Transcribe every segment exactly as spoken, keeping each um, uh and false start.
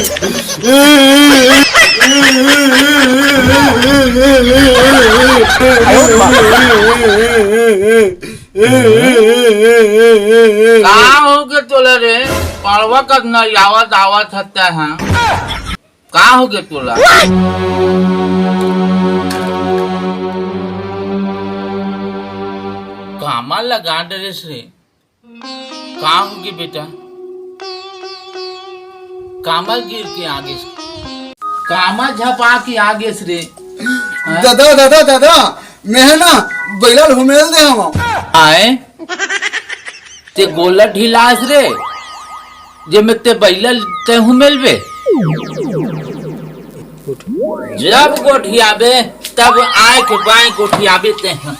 का होगे तोला रे? पड़वा कस नरियावत आवत हत्या, हाँ? का होगे तोला? कामा लगा डरेस रे? का होगे बेटा? कामा गिर के आगेस? कामा झपा के आगेस रे? हाँ? दादा, दादा, दादा, मैं ह ना बइला ल हुमेल दे हवं। आय? ते गोला ढिलास रे, जे में ते बइला ल ते हुमेलबे। जब गोठियाबे, तब आय के बाय गोठियाबे ते ह।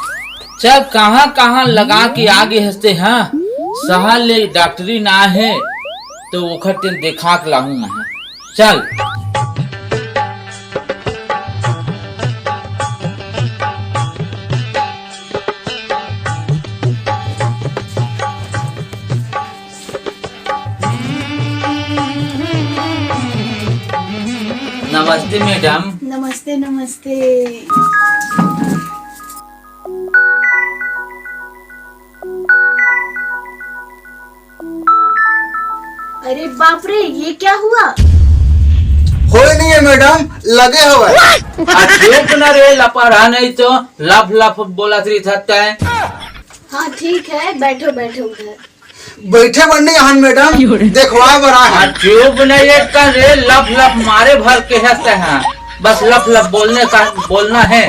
चल, कहाँ कहाँ लगा के आगे हस ते ह। सहर ले डॉक्टरी ना हे, तो ओखर तेन देखा के लाहूँ मैं। चल। नमस्ते मैडम। नमस्ते, नमस्ते। अरे बाप रे, ये क्या हुआ? होय नहीं है मैडम, लगे हवय। आ चुप न रे लपड़ा, नहीं तो लफ लफ बोलत रही थकता है। हाँ ठीक है, बैठो बैठो उधर। बैठे बर नहीं हन मैडम, देखवाए बर आए हन। आ चुप नहीं एक रे, लफ लफ मारे भर के हंसते हैं। बस लफ लफ बोलने का, बोलना है।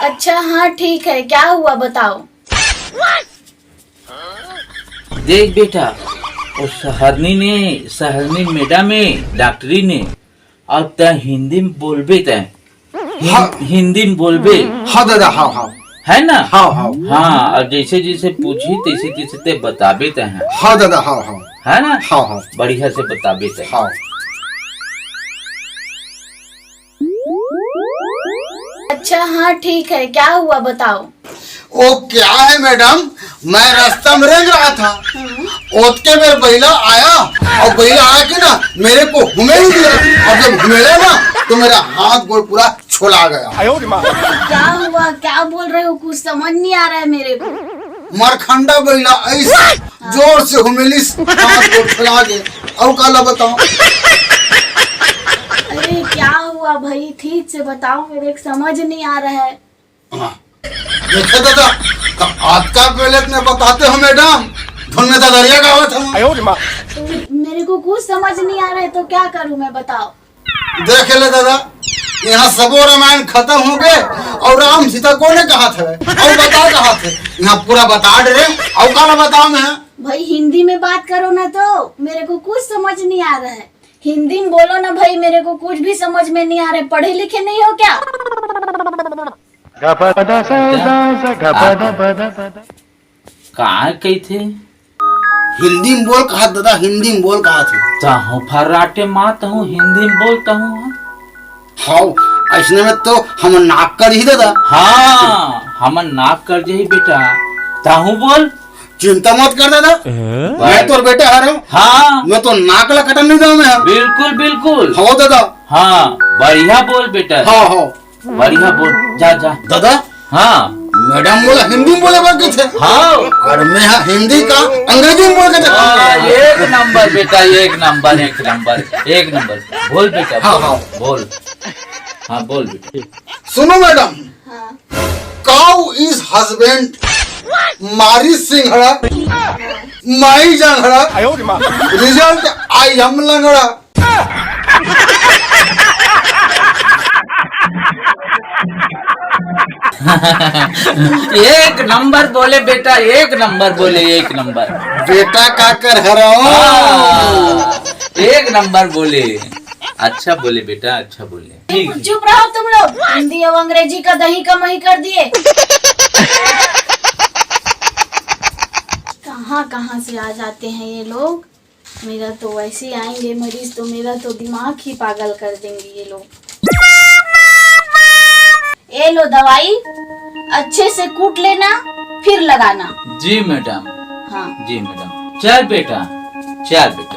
अच्छा हाँ ठीक है, क्या हुआ बताओ। देख बेटा, वो सहरनी ने, सहरनी मैडम है, डॉक्टरी ने, अब तै हिंदी में बोलबे तै। हिं-, हाँ। हिंदी में बोलबे। हाँ दादा, हाँ, हाँ। है ना? हाँ, हाँ। हाँ, और जैसे जैसे पूछी, तैसे तैसे ते बताबे तै है। हाँ दादा, हाँ, हाँ। है ना? हाँ, हाँ। बढ़िया से बताबे तै। हाँ। अच्छा, हाँ, ठीक है, क्या हुआ, बताओ। ओ, क्या है मैडम, मैं रास्ता में रेंग रहा था, ओतके मेरे बइला आया और बइला आके ना मेरे को हुमेल दिया, और जब हुमेला ना तो मेरा हाथ गोड़ पूरा छोला गया। क्या हुआ, क्या बोल रहे हो, कुछ समझ नहीं आ रहा है मेरे को। मरखंडा बइला ऐसे जोर से हुमेलिस, हाथ गोड़ छोला गए। और काला बताओ। अरे क्या हुआ भाई, ठीक से बताओ, मेरे को समझ नहीं आ रहा है। हाँ। देखे दादा, तो आपका पहले इतने बताते हो मैडम, धुन में ददरिया गावत हम। तो मे-, मेरे को कुछ समझ नहीं आ रहा है, तो क्या करूं मैं, बताओ। देख ले दादा, यहाँ सबो रामायण खत्म हो गए और राम सीता कोने कहा थे और बता कहा थे, यहाँ पूरा बता दे रहे। और काला बताओ मैं। भाई हिंदी में बात करो ना, तो मेरे को कुछ समझ नहीं आ रहा है। हिंदी में बोलो ना भाई, मेरे को कुछ भी समझ में नहीं आ रहा है। पढ़े लिखे नहीं हो क्या? का कहिथे? हिंदी में बोल कहा दादा, हिंदी में बोल कहा थे। तहूँ फर्राटे माँ, तहूँ हिंदी में बोल, तहूँ। हाँ, ऐसने में तो हम नाक कर ही दादा। हाँ, हम नाक कर जही बेटा। तहूँ बोल। चिंता मत कर दादा। मैं तोर बेटा हरंव। हाँ। मैं तो नाक ला कटन नहीं दूँ मैं। बिल्कुल, बिल्कुल। हो दादा। हाँ, बढ़िया बोल बेटा। हाँ, हाँ। बढ़िया बोल, जा, जा। दादा। हाँ। मैडम बोला हिंदी में बोले बाकी थे। हाँ। और मैं हाँ हिंदी का अंग्रेजी में बोल के देखा। हाँ, एक नंबर बेटा, एक नंबर, एक नंबर, एक नंबर। बोल बेटा, हाँ, बोल, हाँ। बोल। हाँ, बोल बेटा। सुनो मैडम। हाँ। Cow is husband, मारी सिंघड़ा, माई जांघड़ा, result I am लंगड़ा। एक नंबर बोले बेटा, एक नंबर बोले, एक नंबर। बेटा का कर हराओ। हाँ, एक नंबर बोले। अच्छा बोले बेटा, अच्छा बोले। ठीक। चुप रहो तुम लोग, हिंदी और अंग्रेजी का दही का मही कर दिए। कहाँ कहाँ से आ जाते हैं ये लोग। मेरा तो वैसे ही आएंगे मरीज तो मेरा तो दिमाग ही पागल कर देंगे ये लोग। ये लो दवाई, अच्छे से कूट लेना, फिर लगाना। जी मैडम। हाँ। जी मैडम। चल बेटा, चल बेटा।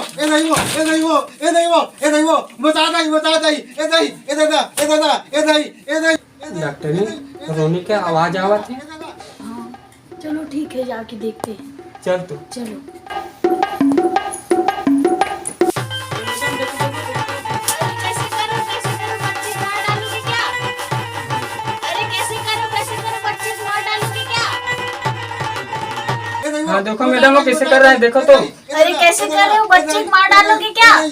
ए दाई वो, ए दाई वो, ए दाई वो, ए दाई वो, बचा दाई, बचा दाई, ए दाई, ए दादा, ए दादा, ए दाई, ए दाई, ए दाई, ए दाई, डॉक्टरनी, ए दाई, ए दाई, रोने के आवाज आवत हे। ए दादा। हाँ, चलो ठीक है, जाके देखते हैं। चल तू। चलो। अरे कैसे करो, कैसे करो, बच्चे को मार डालोगे क्या? अरे कैसे करो, कैसे करो, बच्चे को मार डालोगे क्या? हाँ, देखो मैडम, वो कैसे कर रहा है, देखो तो। अरे कैसे कर रहे हो, बच्चे को मार डालोगे क्या? ये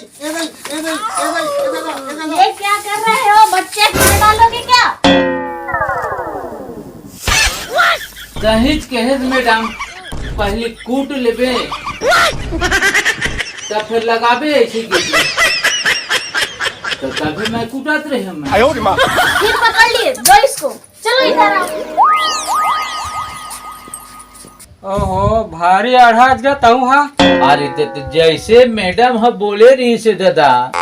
क्या कर रहे हो, बच्चे को मार डालोगे क्या? कहिच कहेच मैडम, पहले कूट लेबे, तब फिर लगाबे ऐसे गिट्टी। तो तभी मैं कूटत रहे मैं। फिर पकड़ लिए, दो इसको। चलो इधर आओ। ओहो, भारी अड़हज गा तहूँ हा। अरे ते, ते जैसे मैडम ह बोले रहिस हे दादा,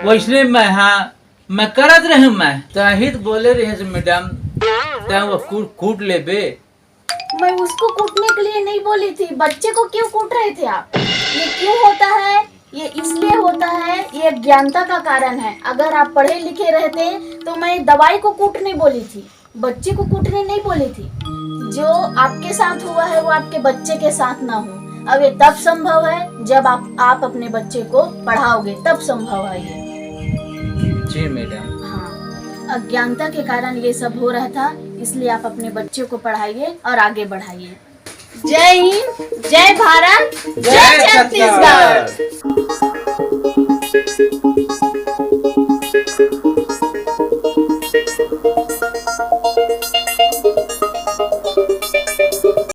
वैसने मैं हा, मैं करत रहे मैं। तही त बोले रहिस हे मैडम, तैं वो कूट, कूट लेबे। मैं उसको कूटने के लिए नहीं बोली थी, बच्चे को क्यों कूट रहे थे आप? ये क्यों होता है? ये इसलिए होता है, ये अज्ञानता का कारण है। अगर आप पढ़े लिखे रहते तो मैं दवाई को कूटने बोली थी, बच्चे को कूटने नहीं बोली थी। जो आपके साथ हुआ है वो आपके बच्चे के साथ ना हो। अब ये तब संभव है जब आप, आप अपने बच्चे को पढ़ाओगे, तब संभव है ये। जी मैडम। हाँ, अज्ञानता के कारण ये सब हो रहा था, इसलिए आप अपने बच्चे को पढ़ाइए और आगे बढ़ाइए। जय हिंद, जय भारत, जय जय छत्तीसगढ़। छत्तीसगढ़।